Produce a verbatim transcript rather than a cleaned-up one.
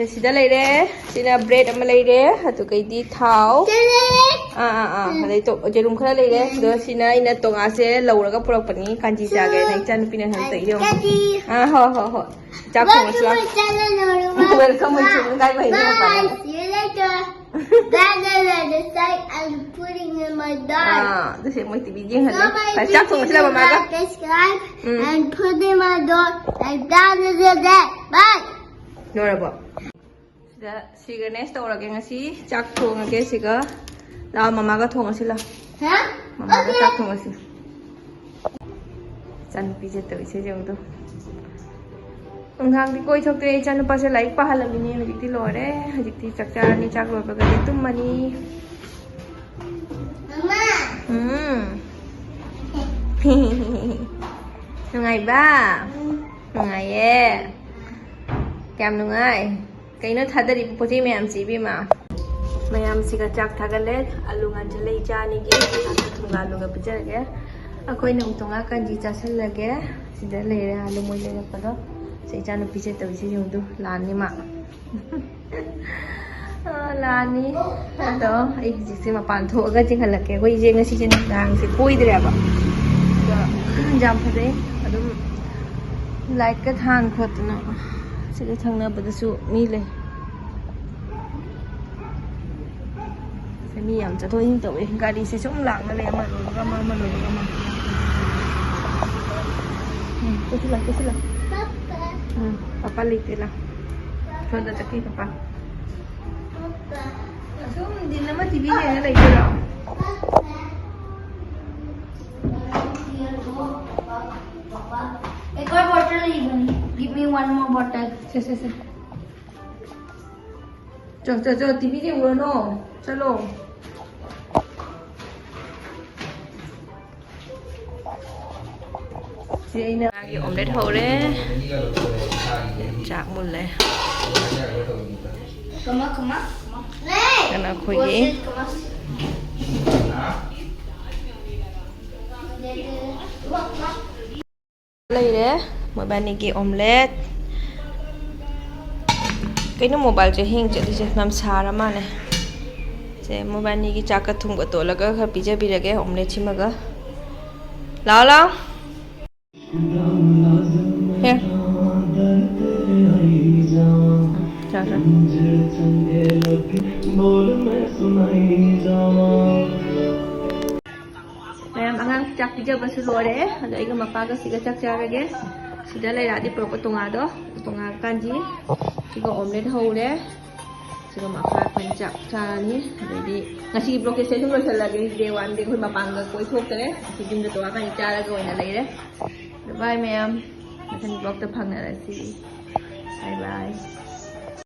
ꯁꯤꯗ ꯂꯩꯔꯦ꯫ ꯁꯤꯅ ꯕ꯭ꯔꯦꯗ ꯑꯃ ꯂꯩꯔꯦ, ꯑꯗꯨꯒꯩꯗꯤ ꯊꯥꯎ, ꯑꯥ ꯑꯥ ꯑꯥ, ꯑꯗꯩ ꯇꯣ-, ꯌꯦꯔꯨꯝ ꯈꯔ ꯂꯩꯔꯦ꯫ ꯑꯗꯣ ꯁꯤꯅ ꯑꯩꯅ ꯇꯣꯉꯥꯁꯦ ꯂꯧꯔꯒ ꯄꯨꯔꯛꯄꯅꯤ, ꯀꯥꯟꯆꯤ ꯆꯥꯒꯦꯅ ꯏꯆꯥ ꯅꯨꯄꯤꯅ ꯍꯟꯗꯛ ꯏꯔꯣ꯫ ꯑꯥ, ꯍꯣ ꯍꯣ ꯍꯣ꯫ ꯆꯥꯛ ꯊꯣꯡꯉꯁꯤ ꯂꯥꯎ꯫ Welcome to Channel Number One. Welcome to Channel Number One. Bye. See you later. Bye, bye, bye. I'm putting in my dog. ꯑꯥ, ꯑꯗꯨꯁꯦ ꯃꯣꯏ ꯇꯤꯚꯤ ꯌꯦꯡꯍꯜꯂꯦ꯫ Somebody ꯆꯥꯛ ꯊꯣꯡꯉꯁꯤ ꯂꯥꯎ ꯃꯃꯥꯒ꯫ Subscribe um. And put in my dog. And down in the dead. Bye. ꯂꯣꯏꯔꯕꯣ? ꯁꯤꯗ ꯁꯤꯒꯅꯦꯁ ꯇꯧꯔꯒꯦ ꯉꯁꯤ꯫ ꯆꯥꯛ ꯊꯣꯡꯉꯒꯦ ꯁꯤꯒ꯫ ꯂꯥꯛꯑꯣ, ꯃꯃꯥꯒ ꯊꯣꯡꯉꯁꯤ ꯂꯥꯛꯑꯣ꯫ ꯍꯥ? ꯃꯃꯥꯒ ꯆꯥꯛ ꯊꯣꯡꯉꯁꯤ꯫ ꯏꯆꯥꯅꯨꯄꯤꯁꯦ ꯇꯧꯔꯤꯁꯦ ꯌꯦꯡꯉꯨꯗꯣ꯫ ꯅꯨꯡꯗꯥꯡꯗꯤ ꯀꯣꯏ ꯊꯣꯛꯇꯦ꯫ ꯏꯆꯥꯅꯨꯄꯥꯁꯦ ꯂꯥꯏꯔꯤꯛ ꯄꯥꯍꯜꯂꯝꯃꯤꯅꯦ꯫ ꯍꯧꯖꯤꯛꯇꯤ ꯂꯣꯏꯔꯦ꯫ ꯍꯧꯖꯤꯛꯇꯤ ꯆꯥꯛ ꯆꯥꯔꯅꯤ꯫ ꯆꯥꯛ ꯂꯣꯏꯕꯒꯗꯤ ꯇꯨꯝꯃꯅꯤ꯫ ꯃꯃꯥ꯫ ꯎꯝ꯫ ꯅꯨꯡꯉꯥꯏꯕ? ꯎꯝ꯫ ꯅꯨꯡꯉꯥꯏꯌꯦ꯫ ꯀꯌꯥꯝ ꯅꯨꯡꯉꯥꯏ? ꯀꯩꯅꯣ ꯊꯥꯗꯔꯤꯕ ꯄꯣꯠ ꯆꯩ ꯃꯌꯥꯝꯁꯤ, ꯏꯕꯦꯝꯃ? ꯃꯌꯥꯝꯁꯤꯒ ꯆꯥꯛ ꯊꯥꯒꯠꯂꯦ꯫ ꯑꯂꯨ ꯉꯥꯟꯁꯤꯜꯂꯦ, ꯏꯆꯥ ꯑꯅꯤꯒꯤ꯫ ꯊꯨꯝꯒ ꯑꯂꯨꯒ ꯄꯤꯖꯔꯒꯦ꯫ ꯑꯩꯈꯣꯏꯅ ꯑꯃꯨꯛ ꯇꯣꯉꯥꯟ ꯀꯥꯟꯆꯤ ꯆꯥꯁꯤꯜꯂꯒꯦ꯫ ꯁꯤꯗ ꯂꯩꯔꯦ ꯑꯂꯨ ꯃꯣꯏ ꯂꯩꯔꯛꯄꯗꯣ꯫ ꯁꯤ ꯏꯆꯥꯅꯨꯄꯤꯁꯦ ꯇꯧꯔꯤꯁꯦ ꯌꯦꯡꯉꯨꯗꯨ, ꯂꯥꯛꯑꯅꯤ ꯃꯥ꯫ ꯑ, ꯂꯥꯛꯑꯅꯤ꯫ ꯑꯗꯣ ꯑꯩ ꯍꯧꯖꯤꯛꯁꯦ ꯃꯄꯥꯟ ꯊꯣꯛꯑꯒ ꯆꯤꯡꯍꯜꯂꯛꯀꯦ꯫ ꯑꯩꯈꯣꯏꯁꯦ ꯉꯁꯤꯁꯦ ꯅꯨꯡꯗꯥꯡꯁꯦ ꯀꯣꯏꯗ꯭ꯔꯦꯕ꯫ ꯑꯗꯣ ꯌꯥꯝ ꯐꯖꯩ꯫ ꯑꯗꯨꯝ ꯂꯥꯏꯠꯀ ꯊꯥꯟ ꯈꯣꯠꯇꯅ꯫ ꯁꯤꯒ ꯊꯪꯅꯕꯗꯁꯨ ꯃꯤ ꯂꯩ꯫ ꯁꯦ ꯃꯤ ꯌꯥꯝ ꯆꯠꯊꯣꯛ ꯆꯠꯁꯤꯟ ꯇꯧꯋꯦ꯫ ꯒꯥꯔꯤꯁꯦ ꯁꯨꯝ ꯂꯥꯛꯅ ꯂꯩ, ꯑꯃ ꯂꯣꯏꯕꯒ ꯑꯃ, ꯑꯃ ꯂꯣꯏꯕꯒ ꯑꯃ꯫ ꯎꯝ, ꯆꯠꯁꯤꯜꯂꯣ, ꯆꯠꯁꯤꯜꯂꯣ꯫ ꯎꯝ, ꯄꯄꯥ ꯂꯩꯇꯦ, ꯂꯥꯎ꯫ ꯁꯣꯝꯗ ꯆꯠꯈꯤ ꯄꯄꯥ꯫ ꯑꯁꯨꯝ ꯗꯤꯟ ꯑꯃ ꯇꯤꯚꯤ ꯌꯦꯡꯉ ꯂꯩꯗꯣꯏꯔꯣ? एक और बॉटल नहीं बनी। Give me one more bottle. ꯁꯦ, ꯁꯦ, ꯁꯦ꯫ ꯆꯣ, ꯆꯣ, ꯆꯣ, ꯇꯤꯚꯤ ꯌꯦꯡꯉꯨꯔꯅꯣ꯫ ꯆꯠꯂꯣ꯫ ꯁꯤ ꯑꯩꯅ ꯃꯥꯒꯤ ꯑꯣꯝꯂꯦꯠ ꯍꯧꯔꯦ꯫ ꯆꯥꯛ ꯃꯨꯜꯂꯦ꯫ ꯀꯃ, ꯀꯃ, ꯀꯃ꯫ ꯀꯅꯥ ꯑꯩꯈꯣꯏꯒꯤ? ꯀꯃ꯫ ꯂꯩꯔꯦ ꯃꯣꯏꯕꯥꯅꯤꯒꯤ ꯑꯣꯝꯂꯦꯠ꯫ ꯀꯩꯅꯣ ꯃꯣꯕꯥꯏꯜꯁꯦ ꯍꯦꯡ ꯆꯠꯂꯤꯁꯦ? ꯌꯥꯝ ꯁꯥꯔ ꯃꯥꯜꯂꯦ꯫ ꯁꯦ, ꯃꯣꯕꯥꯏꯜꯅꯤꯒꯤ ꯆꯥꯛꯀ ꯊꯨꯝꯒ ꯇꯣꯠꯂꯒ ꯈꯔ ꯄꯤꯖꯕꯤꯔꯒꯦ, ꯑꯣꯝꯂꯦꯠ ꯁꯤꯃꯒ꯫ ꯂꯥꯛꯑꯣ, ꯂꯥꯛꯑꯣ꯫ ꯍꯦ꯫ ꯆꯥ, ꯆꯥ꯫ ꯃꯌꯥꯝ, ꯑꯉꯥꯡ ꯆꯥꯛ ꯄꯤꯖꯕꯁꯨ ꯂꯣꯏꯔꯦ꯫ ꯑꯗꯣ ꯑꯩꯒ ꯃꯄꯥꯒ ꯁꯤꯒ ꯆꯥꯛ ꯆꯥꯔꯒꯦ꯫ ꯁꯤꯗ ꯂꯩꯔꯛꯑꯗꯤ ꯄꯨꯔꯛꯄ ꯇꯣꯉꯥꯗꯣ, ꯇꯣꯉꯥ ꯀꯥꯟꯖꯤ꯫ ꯁꯤꯒ ꯑꯣꯝꯂꯦꯠ ꯍꯧꯔꯦ꯫ ꯁꯤꯒ ꯃꯈꯥ ꯑꯩꯈꯣꯏꯅ ꯆꯥꯛ ꯆꯥꯔꯅꯤ꯫ ꯑꯗꯩꯗꯤ ꯉꯁꯤꯒꯤ ꯕ꯭ꯂꯣꯛꯁꯦ ꯁꯤꯗ ꯁꯨꯝ ꯂꯣꯏꯁꯤꯜꯂꯒꯦ꯫ ꯗꯦ ꯋꯥꯟꯗꯤ ꯑꯩꯈꯣꯏ ꯃꯄꯥꯟꯒ ꯀꯣꯏꯊꯣꯛꯇꯔꯦ꯫ ꯁꯤ ꯌꯨꯝꯗ ꯇꯣꯉꯥꯟ ꯀꯥꯟꯖꯤ ꯆꯥꯔꯒ ꯑꯣꯏꯅ ꯂꯩꯔꯦ꯫ ꯕꯥꯏ ꯃꯌꯥꯝ, ꯃꯊꯪꯒꯤ ꯕ꯭ꯂꯣꯛꯇ ꯐꯪꯅꯔꯁꯤ꯫ ꯕꯥꯏ ꯕꯥꯏ꯫